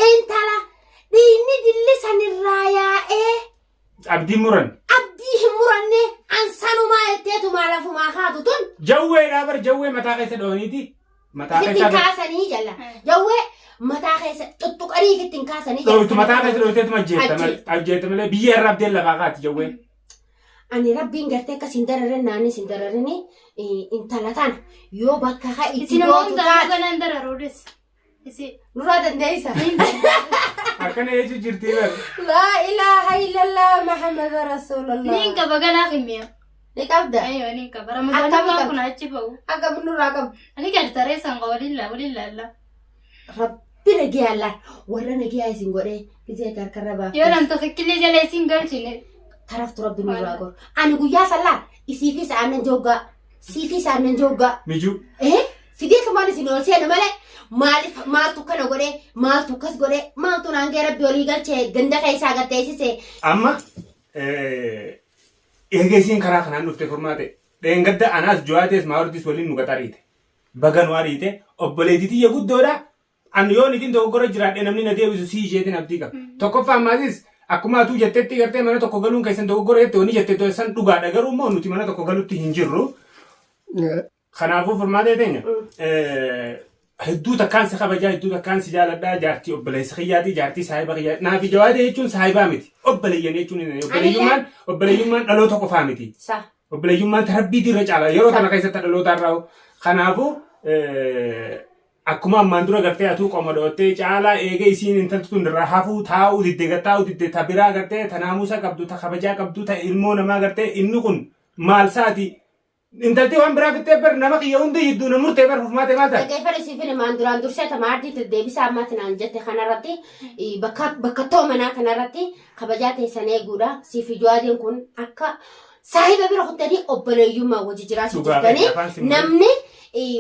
Intala dhiigni dilli sanirraa yaa'ee Abdii muran. abdii hin muranne ansanumaa jetteetumaa lafumaa kaatu tun Jawweedhaa bar jawwee mataa keessa dhooniiti. Mataa ittiin keessa kaasanii jalla. Jawwee mataa keessa tuttuqanii ittiin kaasanii jalla. dhooytu mataa keessa dhooyteetuma ajjeetta malee Ajjeetta. ajjeetta malee biyya irraa abdeen lafaa kaati jawween. Ani rabbiin gartee akkas hin dararin naanis hin dararini intala tana yoo bakka haa itti Isin immoo gootu hundaa taate ganaan dararuudhes. Isin. nurraa dandeessa. Akkana jechuu jirtii bar. Laa ilaaha illallah Muhammad Rasuulullah. Niin qaba ganaa himiya. Ni qabda. Ayyo niin qaba. Akkami Ramadaanummaan qabda? kun achi ba'u. Akka nurraa qabdu. Ani gadi taree san qaba waliin laa waliin laalla. Rabbi nagiyaa laa warra nagiyaa isin godhee gisee harkarra baafte. Yoo nam tokkichillee jala isin galchine. Taraftu rabbi nurraa godhu. Ani guyyaa sallaa isiifis aannan jooggaa siifis aannan jooggaa. Mijuu. Eh, fidee tumaan isin ol seena malee maaliif maaltu kana godhee maaltu akkas godhee maaltu naan gee rabbi olii galchee ganda keessaa gatteessise. Amma eega isiin karaa kanaan dhufte furmaate dheengadda anaas Juwaatees Maawardis waliin nu qaxariite. Baga nu ariite obboleettii tiyya guddoodha. Ani yoo nitiin dogoggora jiraadhe namni na deebisu si isheetiin abdii qaba. Tokkoffaa ammaasis akkuma atuu jettetti gartee mana tokko galuun keessan dogoggora jette wanni jette san dhugaadha garuu immoo nuti mana tokko galutti hin jirru. Kanaafuu furmaatee teenya hedduu takkaan si kabajaa hedduu takkaan si jaaladhaa jaartii obboleessa kiyyaatii jaartii saahiba kiyyaa naafi jawaadee jechuun saahibaa miti obboleeyyan jechuun obboleeyyummaan obboleeyyummaan dhaloota qofaa miti Sa. obboleeyyummaan tarabbii dirra caala yeroo tana keessatti dhaloota irraa kanaafuu akkuma ammaan dura gartee atuu qoma dhoottee caalaa eegee isiin intalti tun irraa hafuu taa'uu didde gattaa'uu didde ta biraa gartee ta naamusa qabdu ta kabajaa qabdu ta ilmoo namaa gartee inni kun maal saati Intalti waan biraa fixxee bar nama kiyya hunda jidduu na murtee bar fufmaatee maal taate? Dhaggeeffadhu siif himaan duraan dursee tama ardiitti deebisaa ammaatti naan jette kanarratti bakka bakka too manaa kanarratti kabajaa teessan eeguudha. Siif ijoolleen kun akka saahiba bira kuttanii obboleeyyummaa wajji jiraachuu Dhugaa jirtanii keeti, afaan si muree. namni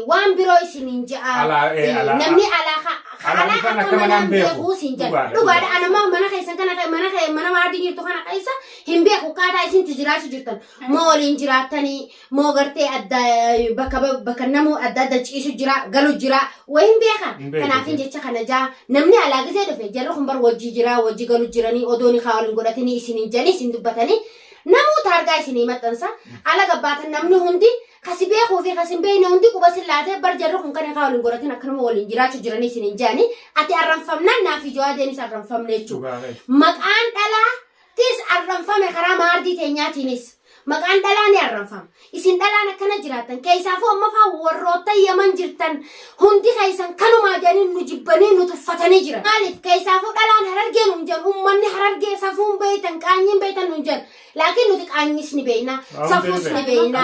waan biroo isiniin ja'a. Alaa, eh, alaa. Namni alaa ka ka Alaa alaa dhufaan akka akka manaan manaan beeku. beekuu siin jedha. Dhugaadha, Dhugaadha dhugaadha. anammaa mana keessan kana mana mana maadii jirtu kana keessa hin beeku akkaataa isinti jiraachuu jirtan. Moo waliin jiraattanii moo gartee adda bakka bakka namuu adda adda ciisu jira galu jira wayi hin beeka. Hin beeku. Kanaafin jecha kana jaa namni alaa gisee dhufe jarri kun bar wajjii jira wajji galu jiranii odoo ni kaa waliin godhatanii isin hin jedhanii isin dubbatanii namuu taargaa isinii maxxansa ala gabbaatan namni hundi kasi beekuu fi kasi hin beekne hundi quba sin laatee bar jarri kun kan kaa waliin godhatin akkanuma waliin jiraachuu jiranii isin hin jedhanii ati arranfamnaan naaf ijoo adeenis arranfamne jechuudha. Dhugaa keeti. Maqaan dhalaa tis arranfame karaa maardii teenyaatiinis. Maqaan dhalaa ni arranfama. Isin dhalaan akkana jiraattan. Keessaafuu amma faa warroota Yaman jirtan hundi keessan kanumaa jedhanii nu jibbanii nu tuffatanii jiran. Maaliif keessaafuu dhalaan Harargee nuun jedhan ummanni Harargee safuun beektan qaanyiin beektan nuun jedhan. Laakiin nuti qaanyis ni beekna safuus ni beekna.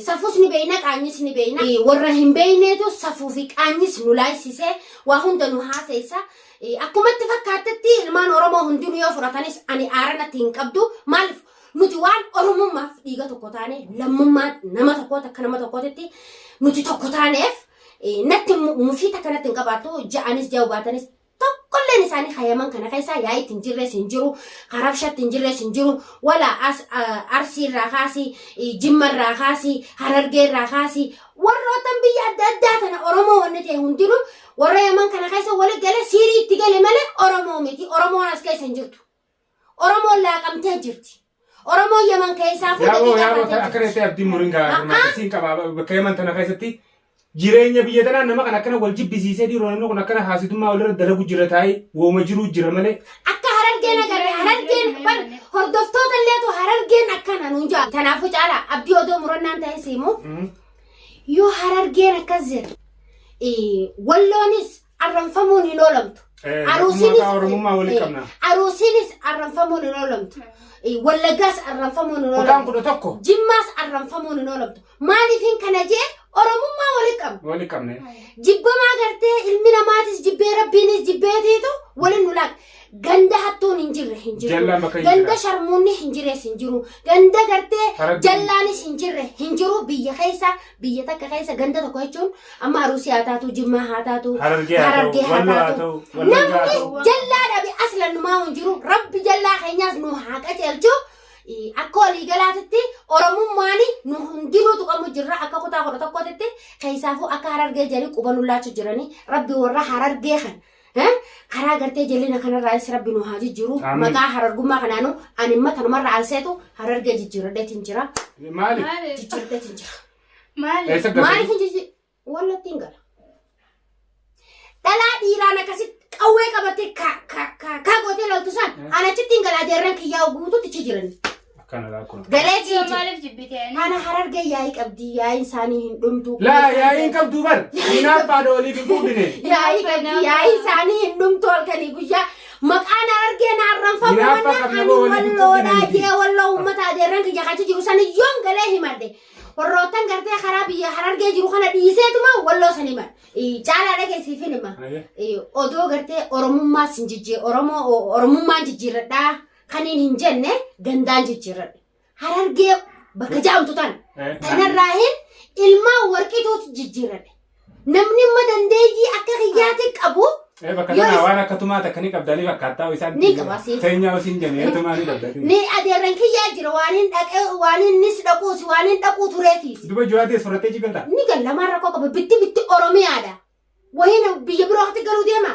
Safuus ni beekna qaanyis ni beekna. Warra hin beekneetu safuu fi qaanyis nu laaysisee waa hunda nu haaseessa. Akkuma itti fakkaattetti ilmaan Oromoo hundinuu yoo fudhatanis ani aara natti hin qabdu. Maaliif nuti waan Oromummaaf dhiiga tokko taane lammummaa nama tokkooti akka nama tokkootitti nuti tokko taaneef natti mufii takka natti hin qabaattu ja'anis ja'u baatanis tokkolleen isaanii hayaman kana keessaa yaa'itti hin jirres hin jiru karabshatti hin jirres hin jiru wala as arsii irraa kaasi jimma irraa kaasi harargee irraa kaasi warroottan biyya adda addaa tana Oromoo wanni ta'e hundinuu Warra Yaman kana keessa wali gale siirii itti gale malee Oromoo miti. Oromoon as keessa hin jirtu. Oromoon laaqamtee jirti. Oromoon Yaman keessaa fuudhee Yaaboo xiqqaa yaaboo baatee akkana jirti. jettee abdiin muriin gaa siin qaba bakka yaman tana keessatti jireenya biyya tanaa nama kan akkana wal jibbisiisee dhiiroo namni kun akkana haasidummaa walirra dalagu jira taa'ee wooma jiruu jira malee. Akka harargeen agarre harargeen bar hordoftoota illeetu harargeen akkana nuun jaa. Kanaafuu caalaa abdii odoo murannaan ta'e siimu yoo harargeen akkas jedhu Walloonis arranfamuun hin oolamtu. Aruusiinis Oromummaa waliin qabna. Aruusiinis arranfamuun hin oolamtu. Wallaggaas arranfamuun hin Kutaan oolamtu. 11. Jimmaas arranfamuun hin oolamtu. Maaliifin kana jee Oromummaa waliin qabna. Waliin qabne. Jibbamaa gartee ilmi namaatis jibbee rabbiinis jibbeetiitu waliin nu laata. Ganda hattuun hin jirre hin jiru. Jallaan bakka hin Ganda jira. sharmuunni hin jirres hin jiru. Ganda gartee Harargeen. jallaanis hin jirre hin jiru. Biyya keessa biyya takka keessa ganda tokko jechuun amma Aruusii haa taatu, Jimmaa haa taatu, Harargee haa ta'u, Harargee haa Walloo haa taatu. ta'u, Wallaggaa haa Namni ta'u. jallaa dhabe aslan numaa hin jiru. Rabbi jallaa keenyaas nu haa qajeelchu. Akka waliigalaatitti Oromummaan nu hundinuu tuqamu jirra akka kutaa 11tti keessaafuu akka Harargee jedhanii quba nu laachu jiranii Rabbi warra Harargee kan karaa Karaa gartee jallina kanarraayis Rabbi nu haa jijjiiru. Amiin. Maqaa harargummaa kanaanu ani imma tanumarra anseetu harargee jijjiiradheetiin jira. Maaliif? Maaliif? Jijjiiradheetiin jira. Maaliif? Eessa galte? Maaliif hin jijjiir? Wallatti hin gala. Dhalaa dhiiraan akkasitti qawwee qabattee ka ka ka ka gootee loltu san an achitti hin gala adeerran kiyyaa guututti achi jiran. Akkana laa kun. Galee Yoo jira. maaliif jibbite ani? Ana harargee yaa'ii qabdi yaa'iin isaanii hin dhumtu. Laa yaa'iin qabdu bar. Hinaaffaadha waliif hin quudhine. Yaa'ii qabdi yaa'ii isaanii hin dhumtu halkanii guyyaa maqaan harargee na arranfamu Hinaaffaa manna qabna ani boo waliif hin walloodhaa quudhine miti. jee walloo uummata adeerran kiyya kachi jiru san yoon galee himadhe. Warroottan gartee karaa biyya harargee jiru kana dhiiseetuma walloo san himadhe. Caalaa dhageessiifin hima. Odoo gartee oromummaa sin jijjii oromoo oromummaan jijjiirradhaa kaniin hin jenne gandaan jijjiirradhe. Harargee bakka jaamtu tan tanarraa hin ilmaan warqituutu jijjiirradhe. Namni imma dandeeyyii akka kiyyaatti qabu Bakka Yoo tanaa is- waan akka tumaa takka ni qabdanii fakkaattaa isaan. Ni qaba, siis. Teenyaa isin jennee tumaa ni qabdanii. ni adeerran kiyyaa jira waan hin dhaqee waan innis dhaquus waan hin dhaquu tureefiis. Duba juwaatees fudhattee jigalta. Ni gallamaan rakkoo qaba bitti bitti Oromiyaadha. Wahiin biyya birootti galuu deema.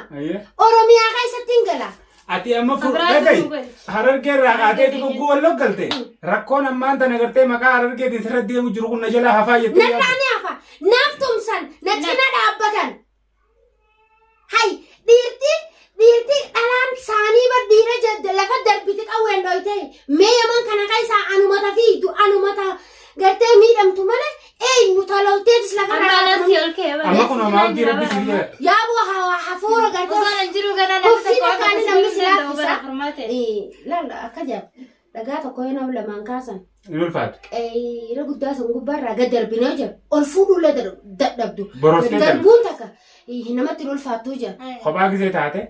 Oromiyaa keessatti hin gala. Ati amma Abiraatu dhagayi nu galche. harargee irraa kaatee dhugugguu walloo galte rakkoon ammaan tana gartee maqaa harargeetiin sirra deemu jiru kun na jalaa hafaa jettee yaaddu. Narraa ni hafa. Naaf tumsan na cina dhaabbatan. Hay dhiirti dhiirti dhalaan saanii bar dhiira lafa darbiti qawween dhoyte mee yaman kana keessaa anumata fiigdu anumata gartee miidhamtu malee eenyu talolteetis lafa Amma alas si ol ka'e bara. Amma kun homaa abdii rabbi si jira. Yaaboo hafuura gartee Osoo nan jiru ganaa namni Uffii tokko akka takkaani namni si si danda'u bara laaffisa. furmaate. Laal akka jaab dhagaa tokko yoo nama lamaan kaasan Ni ulfaata. qeera guddaa san gubbaarraa gad darbinee jira ol fuudhullee dadhabdu. Boroftee Gad darbuun takka namatti hin ulfaattuu jira. Kophaa gisee taate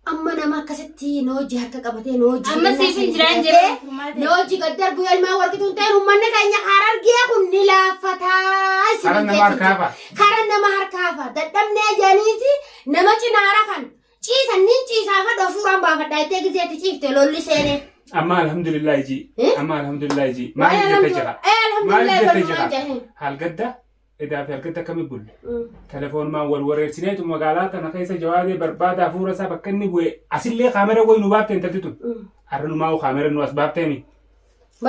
Amma nama akkasitti na hojii harka qabatee na hojii Amma siif hin jiraan jedhu furmaate. na hojii gad darbu ilmaan warqituun ta'een uummanni keenya harargee kun ni laaffataa. Karaa nama harkaa hafa. Karaa nama harkaa hafa. Dadhabnee jedhaniiti nama cinaa rafan. Ciisan nin ciisaa fadha hafuuraan baafadha jettee gizeetti ciifte lolli seenee. Amma alhamdulillah ji. Eh? Amma alhamdulillah ji. Maaliif jette jira? Alhamdulillah Maaliif jette balumaan jira? jahe. Halgadda edaa fi halgadda akkamii bulle? Telefoon wal wareersineetu magaalaa tana keessa jawaadee barbaada hafuura isaa bakka inni bu'e asillee kaamera wayi nu baafte intalti tun. Har'a numaa kaamera nu as baafteemi.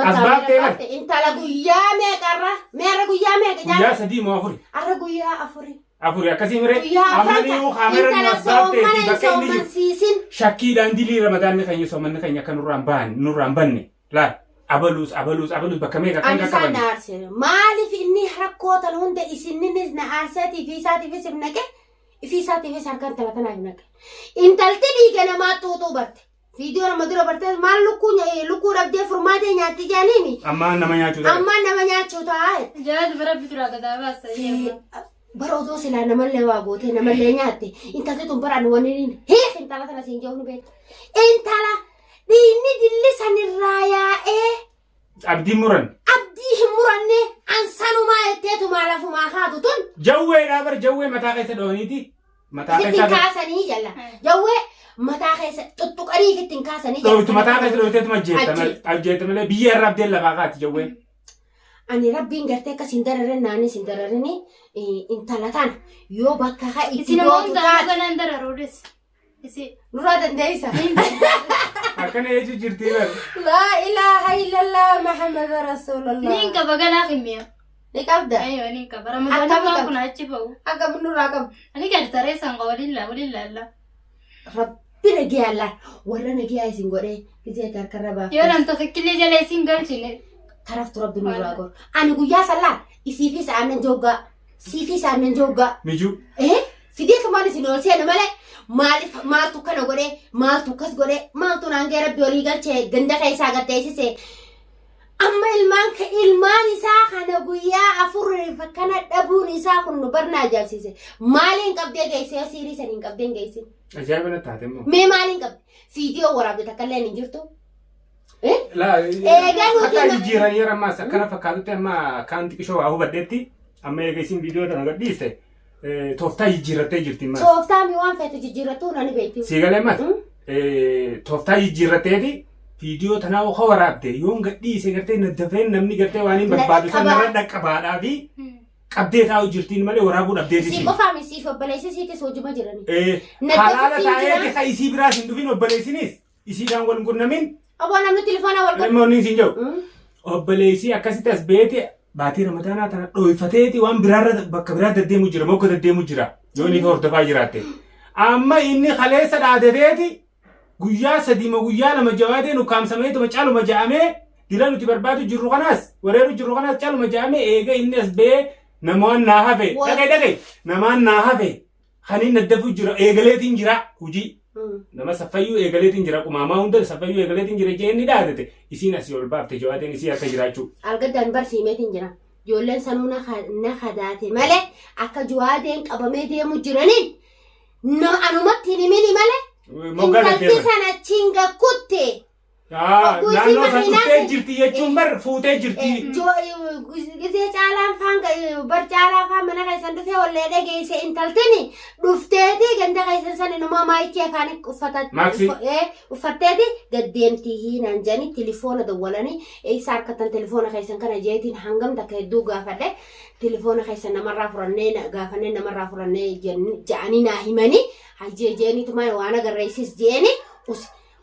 As baaftee bar. Intala guyyaa meeqarra? Meerra guyyaa meeqa Guyyaa jaala? sadii moo afuri? Arra guyyaa afuri. Afuri akkasii miree? Guyyaa Amma afran niu kaamera nu intala as baafteeti soomana hin bakka inni jiru. soomansiisin. Shakkiidhaan dilii ramadaanni keenya soomanni keenya akka nurraan bahan nurraan banne laal abaluus abaluus abaluus bakka meeqa kan Ani isaan qaqqabanne. na aarse. Maaliif inni rakkoo tan hunda isinninis na aarseetii fi isaatiifis if naqe fi isaatiifis harka intala tanaaf naqe. Intalti dhiiga namaa xuuxuu barte. Viidiyoo nama dura bartee maal lukkuu lukkuu dhabdee furmaatee nyaatti jaaniimi. Ammaan nama nyaachuu ta'a. Ammaan nama nyaachuu ta'a. Jaalatu bara bitu raagataa baasa. Bara otoo silaa namallee waa gootee namallee nyaatte intalti tun bara ani wanni inni hiik intala tana siin jedhu ni beekta. Intala dhiigni dilli sanirraa yaa'ee Abdii muran. abdii hin muranne ansanumaa jetteetumaa lafumaa kaatu tun Jawweedhaa bar jawwee mataa keessa dhooniiti. Mataa ittiin keessa kaasanii jalla. Jawwee mataa keessa tuttuqanii ittiin kaasanii dhooytu mataa keessa dhooyteetuma ajjeetta malee Ajjeetta. ajjeetta malee biyya irraa abdeen lafaa kaati jawween. Ani rabbiin gartee akkas hin dararin naanis hin dararini intala tana yoo bakka haa itti Isin immoo gootu hundaa taate ganaan dararuudhes. Isin. nurraa dandeessa. Akkana jechuun jirtii bar. Laa ilaaha illallah Muhammad Rasuulullah. Niin qaba ganaa himiya. Ni qabda. Ayyo niin qaba. Akkami Ramadaanummaan qabda? kun achi ba'u. Akka nurraa qabdu. Ani gadi taree sanqa waliin laa waliin laalla. Rabbi nagiyaa laa warra nagiyaa isin godhee gizee harkarra baafte. Yoo nam tokkillee jala isin galchine. Taraftu rabbi nurraa godhu. Ani guyyaa sallaa isiifis aannan jooggaa siifis aannan jooggaa. Mijuu. Eh, fideetumaan isin ol seena malee maaliif maaltu kana godhee maaltu akkas godhee maaltu naan ga'e rabbi olii galchee ganda keessaa gatteessise. Amma ilmaan ilmaan isaa kana guyyaa afur kana dhabuun isaa kun nu barna ajaa'ibsiise. Maaliin qabdee geessee yoo siirii saniin qabdee hin geessin? Ajaa'iba natti taate immoo. Mee maaliin qabde? Fiidiyoo waraabde takka illee hin jirtu. Eh? Laa Eegaa nuti akka jijjiiran yeroo ammaas akkana fakkaatutti amma kaan xiqishoo waa hubadheetti amma eega isin viidiyoo tana gadhiiste tooftaa jijjiirrattee jirti ammas. Tooftaa mi waan feetu jijjiirrattuu nani beekti. Sii galee ammas tooftaa jijjiirratteeti viidiyoo tanaa oka waraabde yoon gadhiise gartee na dafeen namni gartee waan hin Na barbaadu san dhaqqabaa. narra dhaqqabaadhaa fi Qabdee taa'u jirtiin malee waraabuu dhabdeeti Sii siin. qofaa miti siif obboleessi siitis hojuma jirani. Na Halaala dafii taa'eeti jira. ka isii biraas hin dhufin obboleessinis isiidhaan wal hin qunnamin. Obbo namni telefoona wal Ilmoonni godhu. siin jedhu. Obboleessii akkasitti as beete baatii ramadaanaa tana dhooyfateeti waan biraarra bakka biraa deddeemu jira mogga deddeemu jira yoo inni hordofaa jiraatte. Amma inni kaleessa dhaateteeti guyyaa sadiima guyyaa lama jawaadeen ukkaamsameetuma caluma ja'amee dila nuti barbaadu jirru kanaas wareeru jirru kanaas caluma ja'amee eega inni as ba'ee namaan naa hafe dhaqee dhaqee namaan naa hafe kan inni addafu jira eegaleetiin jira hojii nama saffayyuu eegaleetiin jira qumaamaa hunda saffayyuu eegaleetiin jira jee inni dhaadate isiin asii ol baafte jawaadeen isii harka jiraachuu. Algaddaan barsiimeetiin jira. Ijoolleen sanuu na kadaate malee akka jawaadeen qabamee deemu jiraniin no anumatti hin himini malee Moggaa intalti deddeeman. sana achiin gakkutte. Hogguu isii Naannoo san makiinaa dhuftee jirti jechuun bar fuutee jirti. Gisee caalaan faan bar caalaa faan mana keessan dhufee wallee dhageesse intaltini dhufteeti ganda keessan san inumaa maayikii afaan Maaksii. uffatteeti gaddeemtii hiinaan jedhanii tilifoona dawwalanii eessa harkattan tilifoona keessan kana jeetiin hangam takka hedduu gaafadhe tilifoona keessan namarraa furannee gaafannee namarraa furannee jedhanii naa himanii hajjee jeeniituma waan agarreessis jeeni us.